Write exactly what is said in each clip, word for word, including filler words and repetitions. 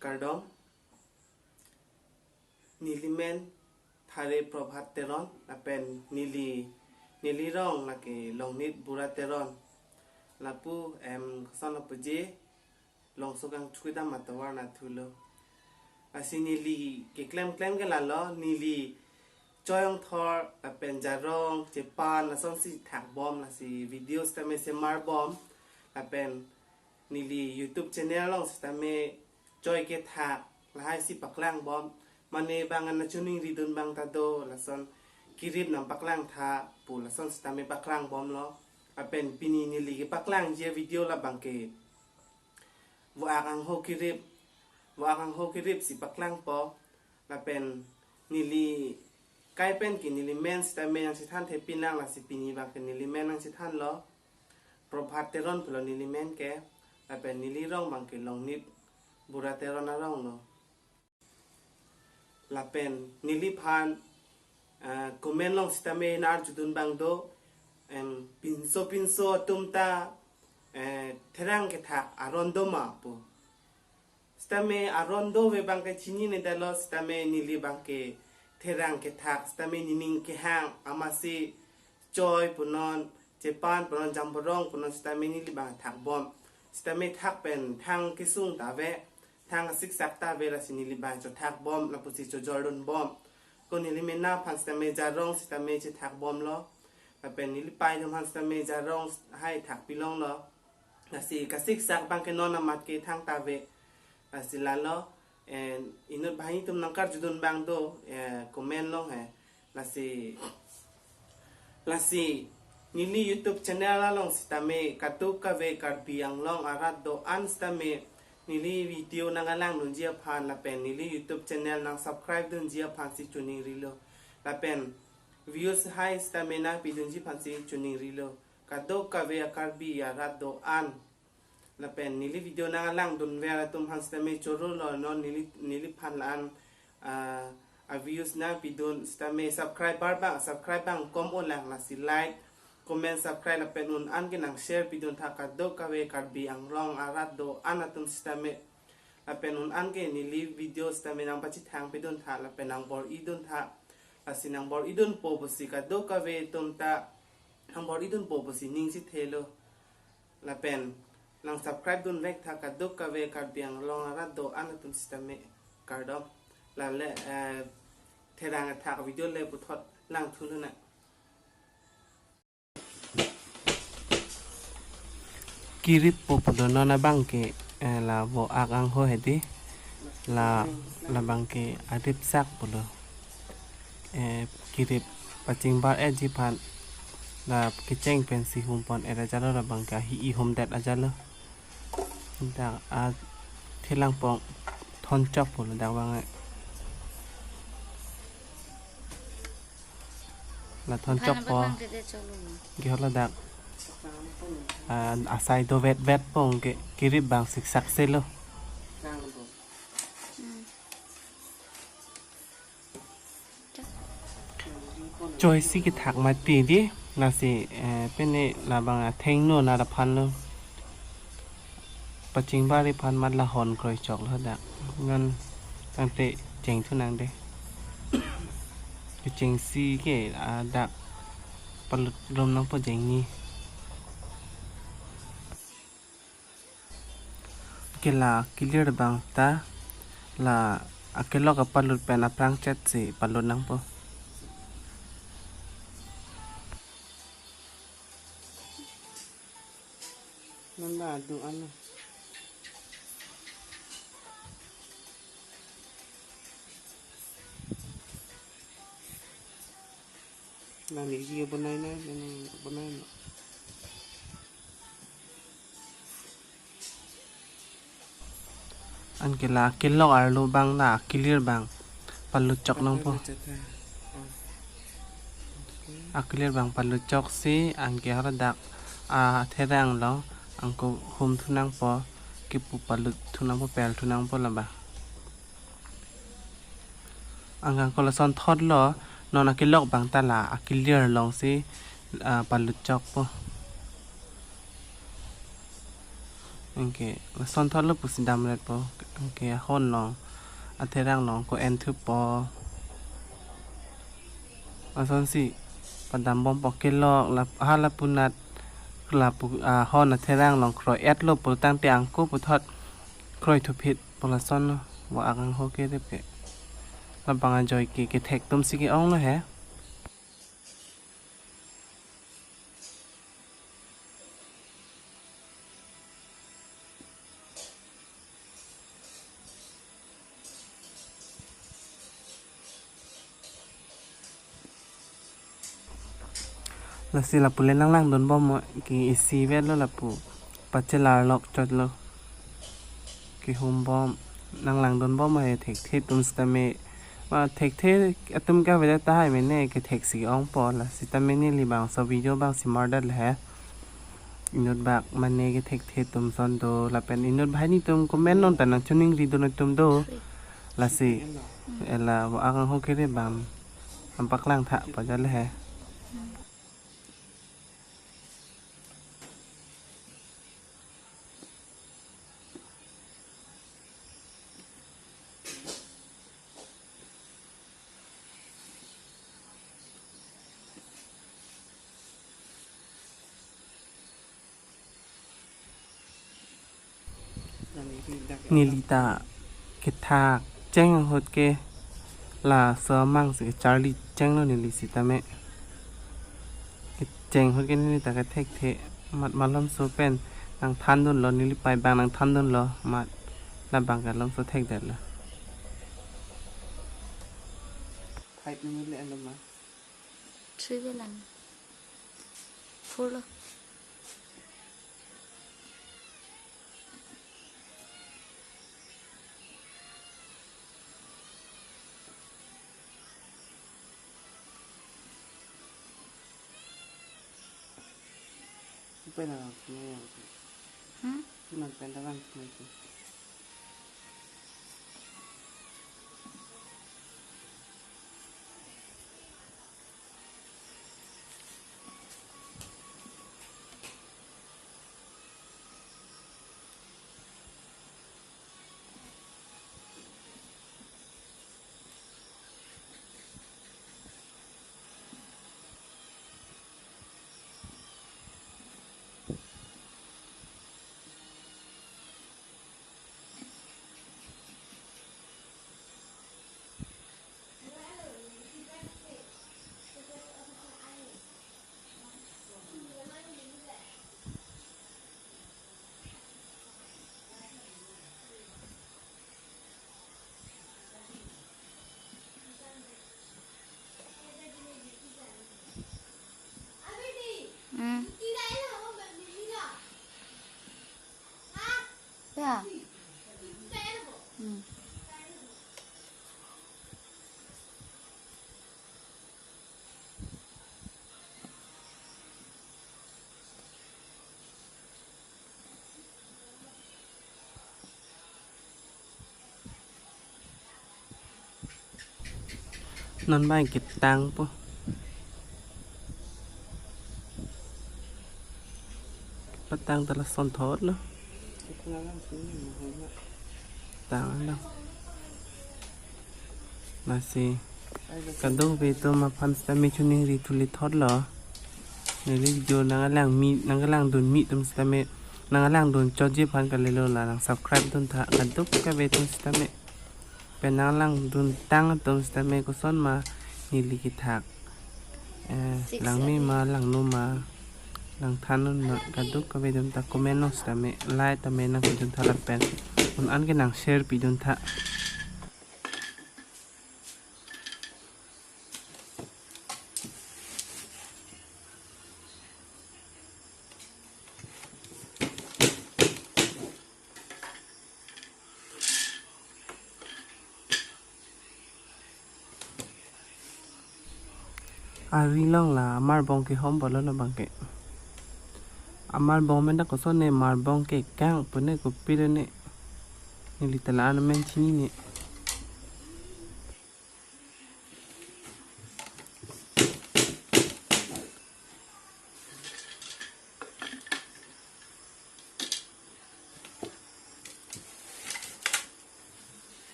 Kardom. Neli men Thare Prabhat Teron, lapen neli, neli rong lake Longnit Bura Teron. Lapu em koson lapuji, Longso Kangthudam atovar nathulo. Lasi neli keklem klem ke lalo, neli choi-ongthor lapen jarong chepan lasonsi thakbom, lasi video sitame semarbom, lapen neli YouTube channel along sitame choi kethak lahai si paklangbom. Mane bang an nachoningridun abang ta do, lason kirip nangpaklang tha pu lason sitame paklangbomlo. Lapen pini neli kepaklangji avideo labang ke vo-ak angho kirip, vo-ak angho kirip si paklangpo. Lapen neli kai pen ke neli men sitame nangchethan thepinang, lasi pini abang ke neli men nangchethanlo. Prabhat Teron pulo neli men ke, lapen neli rong abang ke Longnit Bura Teron aronglo. Lapen neliphan, ah, comment along sitame nang-arjudun abang do, em, pinso pinso atum ta, eh, therang kethak aron doma pu. Sitame aron dove abang ke chininedetlo, sitame neli abang ke therang kethak, sitame nening kehang amatsi choi punon, chepan punon, jamborong punon sitame neli abang thakbom. Sitame thak pen thang kesung ta ave, thang asiksak ta ave, lasi neli abang chothakbom, lapusi chojoldunbom. Ko neli mena aphan sitame jarong sitame chethakbomlo. Lapen neli pai atum aphan sitame jarong hai thakpilonglo. Lasi kasiksak abang ke non amat ke thang ta ave. Lasi lalo, eh, inut banghini atum nangkarjudun abang do, eh, comment along he. Lasi, lasi neli YouTube channel along sitame kadokave Karbi Anglong arat do-an sitame neli video nanglangdunji aphan lapen neli YouTube channel nangsubscribe dunji aphansi choningrilo. Lapen views hai sitame nangpidunji aphansi choningrilo. Kadokave a-Karbi arat do-an. Lapen neli video nanglangdunver atum aphan sitame chorolo, non neli, neliphan la-an, ah, a-views nangpidun sitame subscriber abang, subscribe abang kom-olang, lasi like, comment, subscribe lapen un-an ke nangshare pidun tha kadokave Karbi Anglong arat do-an atum sitame. Lapen un-an ke neli video sitame nangpachethangpidun tha lapen nangbor-idun tha. Lasi nangbor-idunpo pusi kadokave atum ta nangbor-idunpo pusi ningsi thelo. Lapen nangsubscribe dunvek tha kadokave Karbi Anglong arat do-an atum sitame. Kardom. Lale, eh, therang kethak video le puthot langthu lonang. Kirippo pulo non abang ke, eh, la vo-ak angho hedi. La, labang ke aripsak pulo. Eh, kirip pachingbar-etji aphan la kecheng pensi humpon-et ajatlo, labang ke ahi ihumdet ajatlo. Dak a thelang pong thonchok pulo dak abang e. La thonchokpo. Ke holo dak, ah, asai dovetvetpo, ke kirip abang siksakselo. Choisi kethak mati di, lasi, eh, pine labang athengno nat aphanlo. Pachingbar-i aphan mat la hon kroichoklo dak. Non tangte chengthunang de. Kechengsi ke, ah, dak palut rum nangpo jengni. Ke la kilir abang ta la akelok apalut pen aphrang chetsi palut nangpo. Nanda adu ano. Nani video banai na, nani banai na. Anke la akelok arlo abang la akilir abang palut chok nangpo. Akilir abang palut choksi anke horo dak atherang along angko humthu nangpo, kipu palutthu nangpo, pelthu nangpo labang. Anke angko lason thotlo, non akelok abang ta la akilir alongsi ah, palut chokpo. Anke lason thotlo pusi damretpo. Anke ahon along, atherang along ko-en thupo. Lasonsi padambompo, kelok la, ha lapu anat lapu, ah, ahon atherang along kroi-etlo pulotangte angko puthot kroi thuphitpo lasonlo. Wa-ak angho kerep ke. Labang ajoike kethek atumsi ke-onglo he. Lasi lapu le nanglangdunbom, ke isi vetlo lapu. Pachelar lok chotlo. Kehumbom, nanglangdunbom he thekthe atum sitame. Ma thekthe atum ke avedet tahai mene, ketheksi ongpo, la sitame neli bangso video abangsi mardat le he. Inut bak mane kethekthe atum ason do, lapen inut banghini atum comment along ta nangchiningri dun atum do. Lasi, ela wa-ak angho kerep abang, nangpaklang tha pajal he. Neli ta kethak cheng ahut ke laso amangsi kacharli chenglo neli sitame. Kecheng ahut ke neli ta kethekthe, amat malomso pen nangthandunlo, neli pei abang nangthandunlo, amat labang ke malomso thekdetlo. Five minute le alo ma? Three ve lang. Four lo. Pen abang sini yang. Hmm? Tunan pen abang sini. Hmm. Ya. Hmm. Non abang ketangpo. Patang ta lason thotlo. Tanglo. Lasi kadokave atum aphan sitame chiningri thuli thotlo. Neli video nangkelang mi, nangkelangdun mi atum sitame, nangkelangdun chotji aphan kalilo, la nang subscribe duntha kadokave atum sitame. Pen nanglangduntang atum sitame koson ma neli kethak, eh, Six langme ma, langno ma, langthan non ma, kadokave atum ta comment along sitame, like tame nangpiduntha lapen un-an ke nang share piduntha. Ari along la amarbong kehom bolo lo abang ke. Amarbong pen ta koson ne, marbong ke kang pune kopi lo ne. Neli ta la-an amen chinine.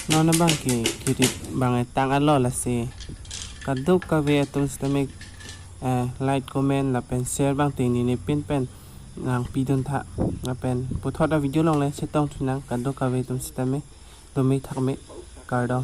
Non abang ke kirip abang etang alo lasi kadokave atum sitame, eh, like, comment lapen share abang te neli pin pen nangpidun tha. Lapen puthot a-video along le chetong thunang kadokave atum sitame. Dome thakme, kardom.